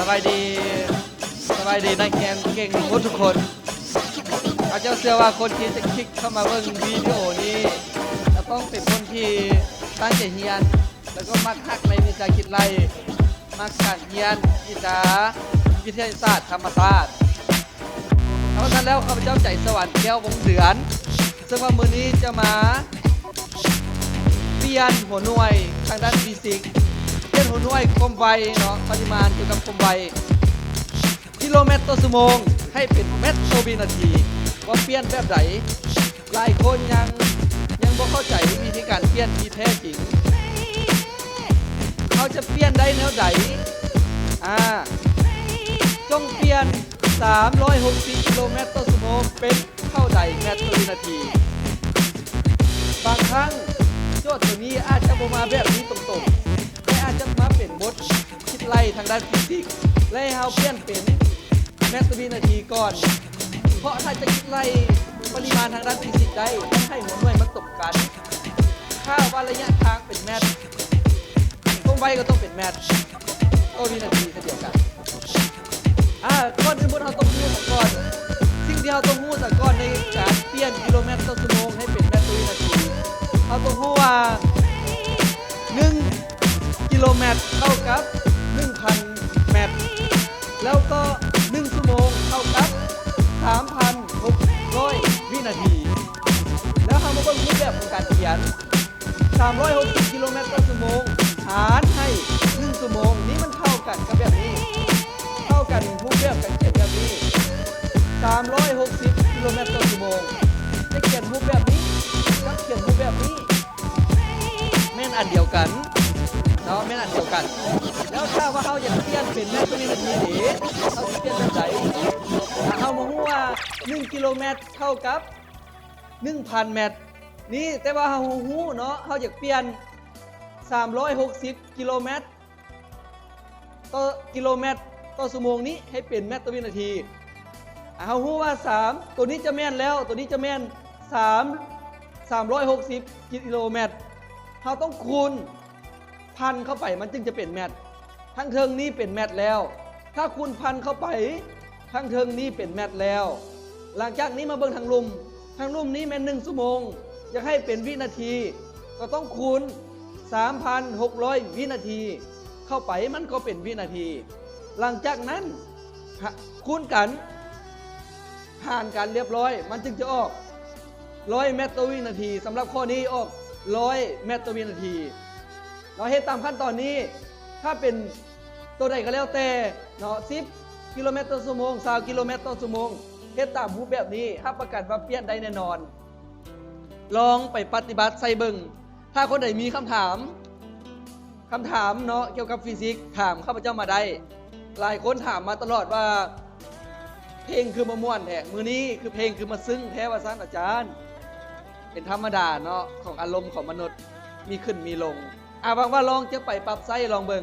ສະບາຍດີ ສະບາຍດີນັກຮຽນເກັ່ງໝົດທຸກຄົນ. ຂ້າພະເຈົ້າເຊື່ອວ່າຄົນທີ່ຈະຄລິກເຂົ້າມາເບິ່ງວິດີໂອນີ້ ຈະຕ້ອງເປັນຄົນທີ່ຕັ້ງໃຈຮຽນ ແລ້ວກໍມັກຮັກໃນວິຊາຄິດໄລ່ ມັກການຮຽນວິຊາວິທະຍາສາດທຳມະຊາດ. ເພາະສະນັ້ນແລ້ວ ຂ້າພະເຈົ້າໃຈສະຫວັນ ແກ້ວວົງເດືອນ ເຊິ່ງວ່າມື້ນີ້ຈະມາປ່ຽນຫົວໜ່ວຍທາງດ້ານຟີຊິກ, ປ່ຽນຫົວໜ່ວຍຄວາມໄວເນາະ, ປະລິມານກ່ຽວກັບຄວາມໄວ ກິໂລແມັດຕໍ່ຊົ່ວໂມງ ໃຫ້ເປັນແມັດຕໍ່ວິນາທີ ວ່າປ່ຽນແບບໃດ? ຫຼາຍຄົນຍັງ ຍັງບໍ່ເຂົ້າໃຈວິທີການປ່ຽນທີ່ແທ້ຈິງ. ເຮົາຈະປ່ຽນໄດ້ແນວໃດ? ອາ ຈົ່ງປ່ຽນສາມຮ້ອຍຫົກສິບກິໂລແມັດຕໍ່ຊົ່ວໂມງ ເປັນເທົ່າໃດແມັດຕໍ່ວິນາທີ? ບາງຄັ້ງໂຈດໂຕນີ້ອາດຈະບໍ່ມາແບບນີ້ຕົງໆ, ແຕ່ອາດຈະມາເປັນບົດຄິດໄລ່ທາງດ້ານຟີຊິກ ແລະ ໃຫ້ເຮົາປ່ຽນເປັນແມັດຕໍ່ວິນາທີກ່ອນ. ເພາະຖ້າຈະຄິດໄລ່ປະລິມານທາງດ້ານຟີຊິກໄດ້ ຕ້ອງໃຫ້ຫົວໜ່ວຍມັນຕົງກັນ. ຖ້າວ່າໄລຍະທາງເປັນແມັດ, ຄວາມໄວກໍຕ້ອງເປັນແມັດຕໍ່ວິນາທີເຊັ່ນດຽວກັນ. ອາ ກ່ອນອື່ນໝົດເຮົາຕ້ອງຮູ້ສາກ່ອນ, ສິ່ງທີ່ເຮົາຕ້ອງຮູ້ສາກ່ອນໃນການປ່ຽນກິໂລແມັດຕໍ່ຊົ່ວໂມງໃຫ້ເປັນແມັດຕໍ່ວິນາທີ, ເຮົາຕ້ອງຮູ້ວ່າ ໜຶ່ງກິໂລແມັດເທົ່າກັບໜຶ່ງພັນແມັດ ແລ້ວກໍໜຶ່ງຊົ່ວໂມງເທົ່າກັບສາມພັນຫົກຮ້ອຍວິນາທີ. ແລ້ວເຮົາມາເບິ່ງຮູບແບບຂອງການຂຽນ ສາມຮ້ອຍຫົກສິບກິໂລແມັດຕໍ່ຊົ່ວໂມງ ຫານໃຫ້ໜຶ່ງຊົ່ວໂມງ ນີ້ມັນເທົ່າກັນກັບແບບນີ້, ເທົ່າກັນຮູບແບບການຂຽນແບບນີ້ ສາມຮ້ອຍຫົກສິບກິໂລແມັດຕໍ່ຊົ່ວໂມງ. ຈະຂຽນຮູບແບບນີ້ກັບຂຽນຮູບແບບນີ້ ແມ່ນອັນດຽວກັນເນາະ, ແມ່ນອັນດຽວກັນ. ແລ້ວຖ້າວ່າເຮົາຢາກປ່ຽນເປັນແມັດຕໍ່ວິນາທີເດ ເຮົາຊິປ່ຽນແບບໃດ? ຖ້າເຮົາມາຮູ້ວ່າໜຶ່ງກິໂລແມັດເທົ່າກັບໜຶ່ງພັນແມັດນີ້, ແຕ່ວ່າເຮົາຮູ້ເນາະ, ເຮົາຢາກປ່ຽນສາມຮ້ອຍຫົກສິບກິໂລແມັດ ຕໍ່ກິໂລແມັດຕໍ່ຊົ່ວໂມງນີ້ໃຫ້ເປັນແມັດຕໍ່ວິນາທີ. ອາ ເຮົາຮູ້ວ່າສາມ ໂຕນີ້ຈະແມ່ນແລ້ວ, ໂຕນີ້ຈະແມ່ນສາມ ສາມຮ້ອຍຫົກສິບກິໂລແມັດ. ເຮົາຕ້ອງຄູນພັນເຂົ້າໄປ ມັນຈຶ່ງຈະເປັນແມັດ. ທາງເທິງນີ້ເປັນແມັດແລ້ວ, ຖ້າຄູນພັນເຂົ້າໄປ ທາງເທິງນີ້ເປັນແມັດແລ້ວ. ຫຼັງຈາກນີ້ມາເບິ່ງທາງລຸ່ມ, ທາງລຸ່ມນີ້ແມ່ນໜຶ່ງຊົ່ວໂມງ, ຢາກໃຫ້ເປັນວິນາທີ ກໍຕ້ອງຄູນສາມພັນຫົກຮ້ອຍວິນາທີເຂົ້າໄປ ມັນກໍເປັນວິນາທີ. ຫຼັງຈາກນັ້ນ ຫະ ຄູນກັນ ຫານກັນລຽບຮ້ອຍ ມັນຈຶ່ງຈະອອກຮ້ອຍແມັດຕໍ່ວິນາທີ. ສຳລັບຂໍ້ນີ້ອອກຮ້ອຍແມັດຕໍ່ວິນາທີ. ເຮົາເຮັດຕາມຂັ້ນຕອນນີ້ ຖ້າເປັນໂຕໃດກໍແລ້ວແຕ່ເນາະ, ສິບກິໂລແມັດຕໍ່ຊົ່ວໂມງ, ຊາວກິໂລແມັດຕໍ່ຊົ່ວໂມງ, ເຮັດຕາມຮູບແບບນີ້ ຮັບປະກັນວ່າປ່ຽນໄດ້ແນ່ນອນ. ລອງໄປປະຕິບັດໃຊ້ເບິ່ງ. ຖ້າຄົນໃດມີຄຳຖາມ, ຄຳຖາມເນາະ ກ່ຽວກັບຟີຊິກ ຖາມຂ້າພະເຈົ້າມາໄດ້. ຫຼາຍຄົນຖາມມາຕະຫຼອດວ່າ ເພງຄືມາມ່ວນແທ້, ມື້ນີ້ຄືເພງຄືມາຊຶ້ງແທ້ ວ່າຊັ້ນອາຈານ. ເປັນທຳມະດາເນາະ ຂອງອາລົມຂອງມະນຸດ ມີຂຶ້ນມີລົງ. ອາ ຫວັງວ່າລອງຈະໄປປັບໃຊ້ລອງເບິ່ງ.